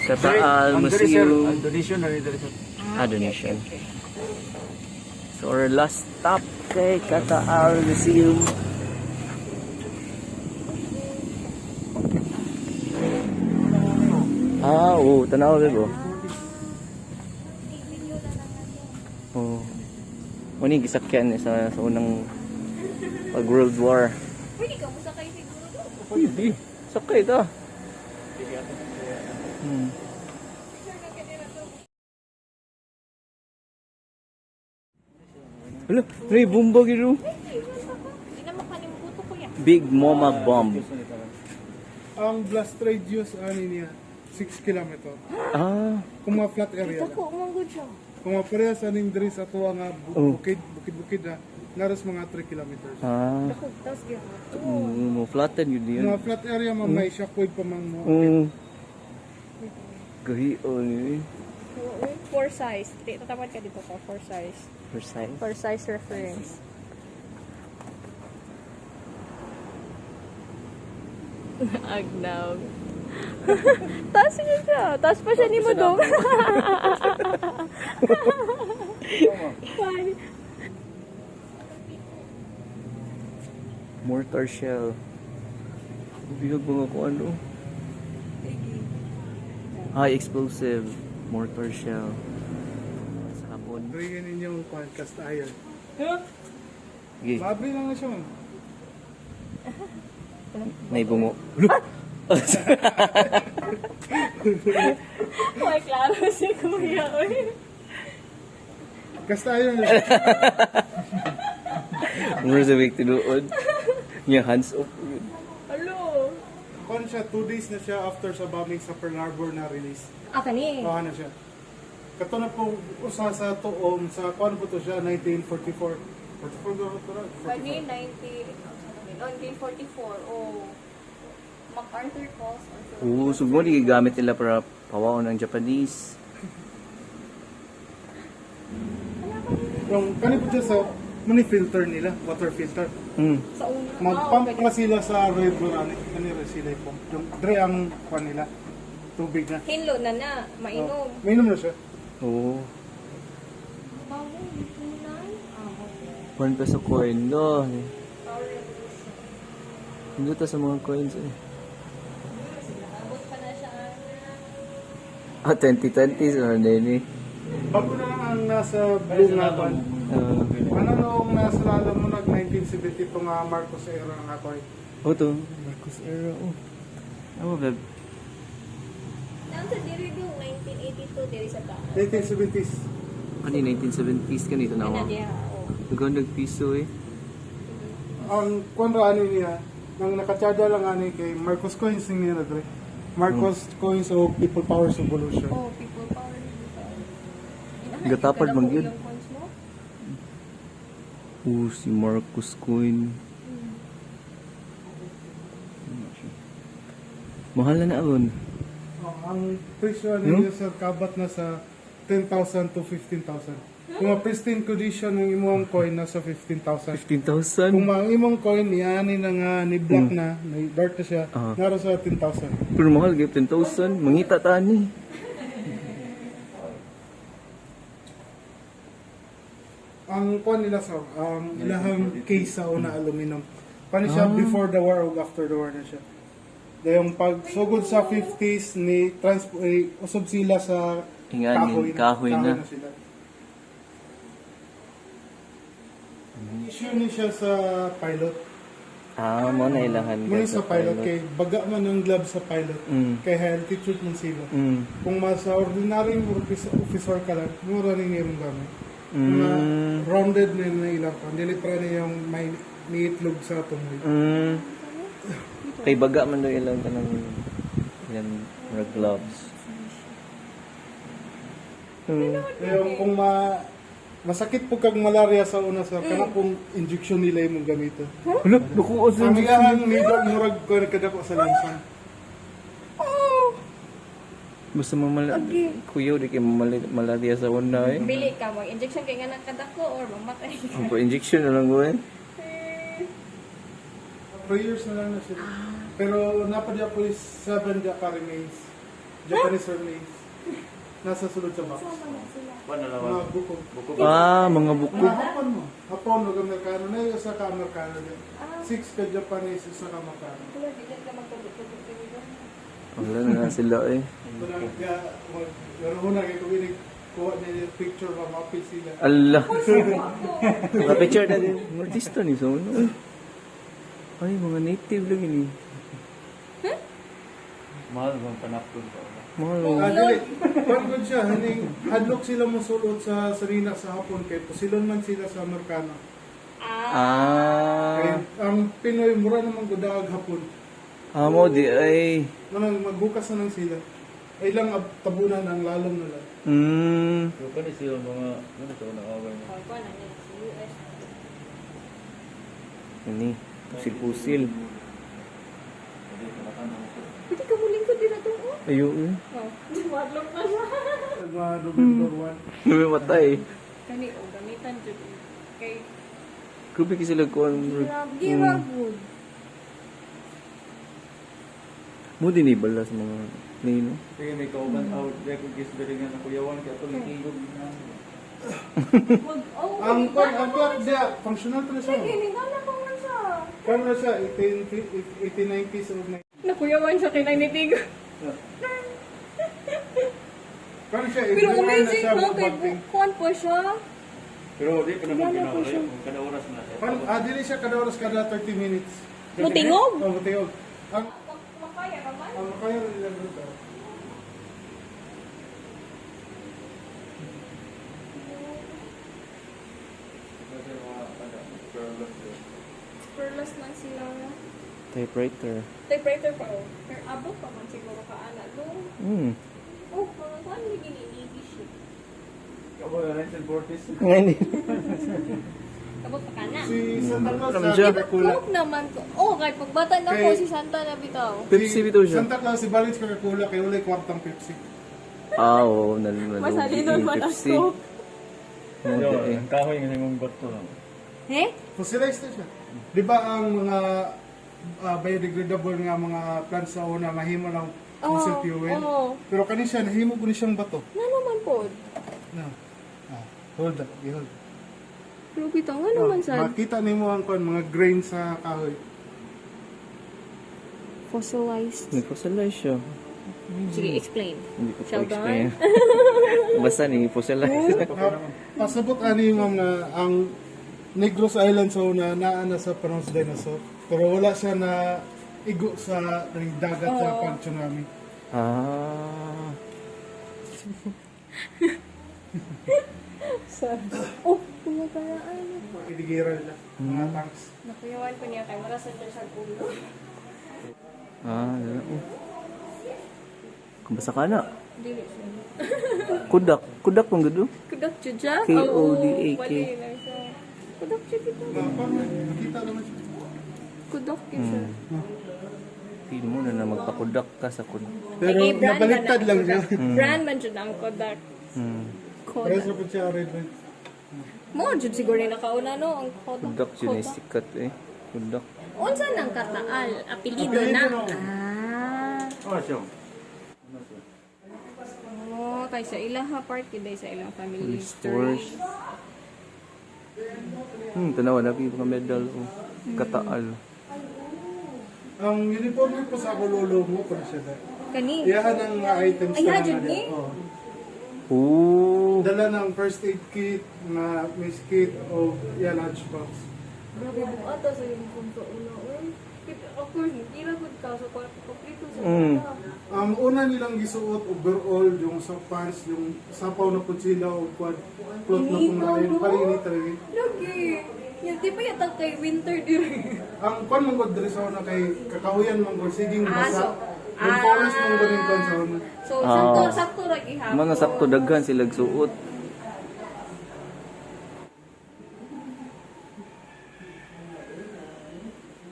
Kataal Ang diri, sir, Museum. ang donation na diri, sir. Ah, donation. So our last stop kay Kataal Museum. Ah, oo, tanaw ba? Oh. Muni gisakyan ni sa unang pag World War. Pwede ka mo sakay siguro doon. Pwede. Sakay ta. Hala, may bomba gino. Hindi na makalimbuto ko yan. Big Mama Bomb. Ang blast radius ani niya 6 kilometer. Ah, Kung mga flat area lang. Dako, umanggod siya. Kung mga parehas aning diri sa tuwa nga Oh. bukid, bukid-bukid na naras mga 3 kilometers. ah. Dako, tapos gyud. Mo flatten yun yun. Mga flat area ma'am, may shockwave pa man mo. Gahion eh. Four size. Tatamad ka dito ko. Four size. For size. For size reference. Agnaw. Taas niya siya. Taas pa siya ni mo dong. Why? Mortar shell. Bihag mga kung ano. High explosive mortar shell. Sa hapon. Bringin ninyong kwan, cast iron. Sige, Mabri lang na siya, ma'am. may bungo. Why, klaro si Kuya. Uy. Cast iron lang. Mura sa week tinuod. Niya hands off. Hello. Kwan siya, 2 days na siya after sa bombing sa Pearl Harbor na release. Ah, kani. Kuha na siya. Kato na po usa sa tuom sa kwan po to siya 1944. 44 ba to? Kani, 44. 90, oh, 1944. Oh. MacArthur calls on Oo, so mo gigamit nila para pawaon ng Japanese. Yung kani po siya sa mani filter nila, water filter. Sa una. Mag-pump na sila sa river ani, kani ra sila i-pump. Yung dre ang kwan nila, tubig na. Hinlo na na, mainom. Oh, mainom na siya. Oo. Bago, lipunan. Ah, okay. 1 peso coin, no. Power revolution. Hindi ta sa mga coins eh. Abot pa na siya. Ah, 2020 sa mga nini. Bago na lang ang nasa blue nga kwan. Ano noong nasa lalo mo nag 1972 nga Marcos era nga coin. Oh, to. Marcos era, oh. Ano ba? Nang sa diri do, 1982, diri sa taas. 1970s. Kani 1970s kanito na Kana ako. diha, oh. Nagawang nagpiso eh. Ang kwan ra ani niya, nang nakatsada lang ani kay Marcos coins ni niya na dre. Marcos coins o People Power Revolution. Oh, people power. Gatapad man gyud. Yung coins mo? Oh, si Marcos coin. Mahal na na aron. Oh, ang presyo niya sa kabat na sa 10,000 to 15,000. Kung ma pristine condition ng imong coin nasa 15,000. 15,000? Kung ang imong coin ni ani na nga ni black na, ni dark na siya, nara sa 10,000. Pero mahal gyud 10,000. Mangita ta ni. Ang kuan nila sa ang ilahang case sa una aluminum. Paano siya before the war o after the war na siya. Dayong pag sugod sa 50s ni trans eh, usob sila sa Inganin, kahoy na. sila. Issue ni siya sa pilot. Ah, mo na ilahan Muna sa pilot kay baga man ang glove sa pilot. Kay high altitude man sila. Kung mas sa ordinary officer ka lang, mura rin yung gamit. Mga rounded na yun na ilang pa. Dili pa rin yung may niitlog sa tumoy. Kay baga man daw ilang kanang ilang mga gloves. Yung kung masakit po kag malaria sa una sa kana pong injection nila imong gamiton. Hala, nakuha sa Ang ilahang needle murag ko kadako sa lansan. Basta mamala. Kuya, di kay malaria sa una eh. Bili ka, mag-injection kay nga nakadako or mamatay ka. Ang pa-injection na lang ko eh. Prayers na lang na sila. Pero napadya po is 7 dia ka remains. Japanese remains. Nasa sulod sa box. Wala na Mga buko. Buko. Ah, mga buko. Mga Hapon mo. Hapon ug Amerikano na yung usa ka Amerikano din. Six ka Japanese, usa ka Amerikano. Wala, di ka magtubig-tubig. Wala na nga sila eh. Wala ka mag na kay kung ini kuha niya yung picture ba mapil sila. Allah. Naka-picture na din. Artista ni so ano? Ay, mga native lang ini. Mahal bang panapton pa. Mahal oh. Ah, dili. Kuan gud siya haning hadlok sila mosulod sa sarina sa Hapon kay pusilon man sila sa Amerikano. Ah. Kay ang Pinoy mura naman gud ang Hapon. Amo di ay. Manang magbukas na lang sila. Ay lang tabunan ang lalom nila. Pero kani sila mga ano to na away mo. Oh, kuha na niya. Sa US. Ini, pusil-pusil. Hindi ko natanong ko. Pwede ka muling ko din na itong oh. Ayo eh. Oh, madlok na siya. Mga November 1. Lumimatay. Kani, oh, gamitan dyan. Kay, Grabe kasi sila kuan. gira good. Mo din ibala sa mga nino. Sige may kauban out dai ko gis diri nga nakuyawan kay atong tingog na. Mag, oh, Ang kwan, ang clock dia, functional to na siya. Sige, ningana pa man siya. Kwan na siya, 1890s or 90s. Nakuyawan siya kay Nanitig. Kwan siya, Pero every hour na amazing siya no, kay magbagting. kuan po siya. Pero di pa naman Wala po ginawa siya. kung kada oras na siya. Kwan, dili siya kada oras, kada 30 minutes. Mutingog? Oh, mutingog. Ang, Makaya ka man. ang kaya nila dito. Kasi mga ano, perlas yun. Perlas lang sila. Typewriter. Typewriter pa oh. Pero abot pa man siguro ka ana do. Oh, mga kuan lagi ni English. Abo na 1940s. Ngayon. Abot pa ka na. Si Santa Claus Naman sa siya. Coca-Cola. Coke naman ko. Oh, kahit pagbata na ko Kay- si Santa na bitaw. Pepsi Si bitaw siya. Santa Claus, si Balance Coca-Cola, kay walay kwartang Pepsi. Ah, oo. Nalugi Masalinon yung man ang Pepsi. Coke. Mo di Yo, eh. ang kahoy nga nimong bato lang. Eh? Fossilized na siya. Di ba ang mga biodegradable nga mga plants sa una, mahimo lang fossil Oo, fuel? oo. Pero kani siya, nahimo ko ni siyang bato. Na naman po. No. Ah, hold up, i-hold. Pero bitaw nga naman sad. Makita nimo ang kuan mga grain sa kahoy. Fossilized. May fossilize siya. Sige, explain. Hindi ko pa Sheldon? explain. Basta ni fossilize. Pasabot ani ma'am na ang Negros Island sa una naa na sa panahon sa dinosaur. Pero wala siya na igo sa ring dagat sa Oo. pan tsunami. Ah. Sorry. Oh, kumakaraan ako. Idigira nila mga tanks. Nakuyawan ko niya kay mara sa siya sa ulo. Ah, dala. Oh. Kumbasa ka na. Dili siya. Kudak. Kudak pang gudo. Kudak jud siya? K-O-D-A-K. Oo, wali lang siya. Kudak jud ito. Mga pa, makita naman siya. Kudak jud siya. Feel mo na na magpakudak ka sa kudak. Pero Ay, brand nabaliktad man lang ang siya. Kodak. Brand man jud ang Kodak. Parehas Kodak. na po siya red red. Mo jud siguro ni nakauna no ang Kodak. Kudak yun ay sikat eh. Kudak. Unsa nang kataal? Apelyido na. Apelyido na. Ah. Oh, siya. Ano siya? Oh, kay sa ilaha part gid sa ilang family Police history. force. Tanawa na mga medal oh. Kataal. Ang uniforme po sa ako lolo mo po na siya. dahil. Kani. Iyahan ang mga items Ay, na jud nga ni? diya. Oo. Oh. Dala ng first aid kit, mga mess kit, o yeah, lunch box. Grabe buata sa uniform sa una oy. Of course, kira gud ka sa kompleto sa bata. Ang una nilang gisuot overall yung sa pants, yung sapaw na pud sila o quad cloth na Inita, pong lain, no? parinita rin. Lagi. Yan, di ba yata kay winter diri? Ang kwan man gud diri sa una kay kakahuyan man gud siging Ah, basa. so- Yung ah. forest man gud yung kwan sa una. So, sakto, Ah. sakto ra gihapon. Mga sakto daghan sila suot.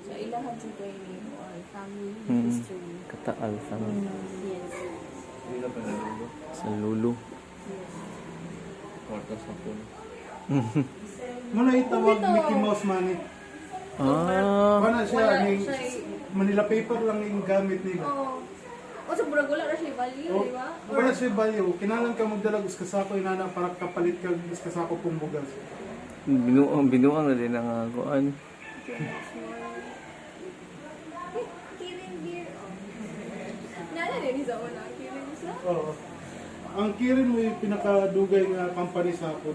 So, ilahan sa training or family history. Kataal family. Yes. Hindi na pa nalulo. Sa lulo. Kwarta sa phone. Muna itawag Mickey Mouse money. Ah. Wala siya Wala ning siya eh. Manila paper lang yung gamit nila. Oh. O sa murag wala ra siya value, Oh, di ba? wala siya value. Kinahanglan ka magdala og kasako inana para kapalit ka og kasako pong bugas. Binuang, binuang na din ang kuan. Kirin beer. Oh. Nala din sa una, Kirin sa. Oo. Ang Kirin mo yung pinakadugay nga company sa hapon.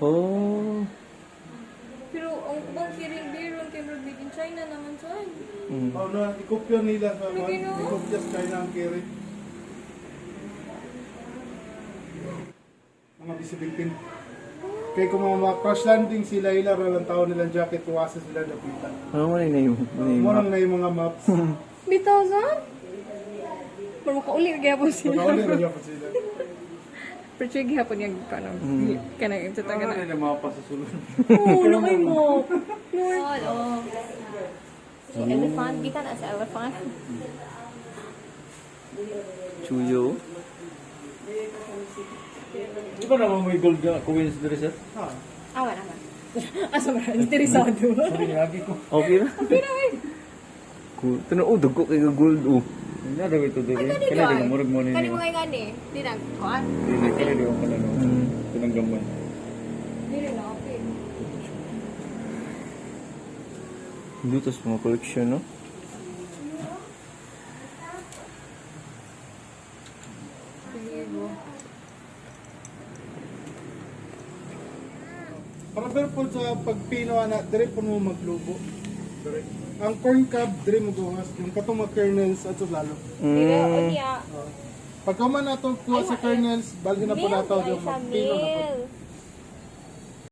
Oh. Pero ang ubang Kirin beer ron kay murag made in China naman son. Oh, na ikopya nila sa Ano kuan. gino? Ikopya sa China ang Kirin. Mga B-17. Kaya kung mga crash landing sila, ila ra lang tao nilang jacket, tuwasa sila dapitan. Ano mo na yung Mo lang na yung mga maps. Bitaw sa? Pero makauli gyapon sila. Pagkauli ra gyapon sila. Pero siya gihapon yung kanang kanang sa Ano taga na. na yung mga pasusulod? Oo, nakay mo. Oh, Si elephant, gikan na sa elephant. Chuyo. Di ba naman may gold na coins diri, sir? Ah. Awan, awan. Asa ba? Interesado. Sorry, lagi ko. Okay na. Okay na eh. Cool. Tuno, oh, dugo kay gold oh. Hindi na daw ito diri. Kani Kani di murag mo Kani ninyo. mga ngani, di na kuan. Dili kani di ko kanano. Tinanggaman. Dili na okay. Dito sa mga collection, no? Para pero po sa pagpino ana, dire po mo maglubo. Dire. Ang corn cob dire mo gawas, yung katong mga kernels at sa lalo. Dili unya. Pagka man nato kuha sa kernels, balhin na po Milk nato ay yung sa magpino na po. milk.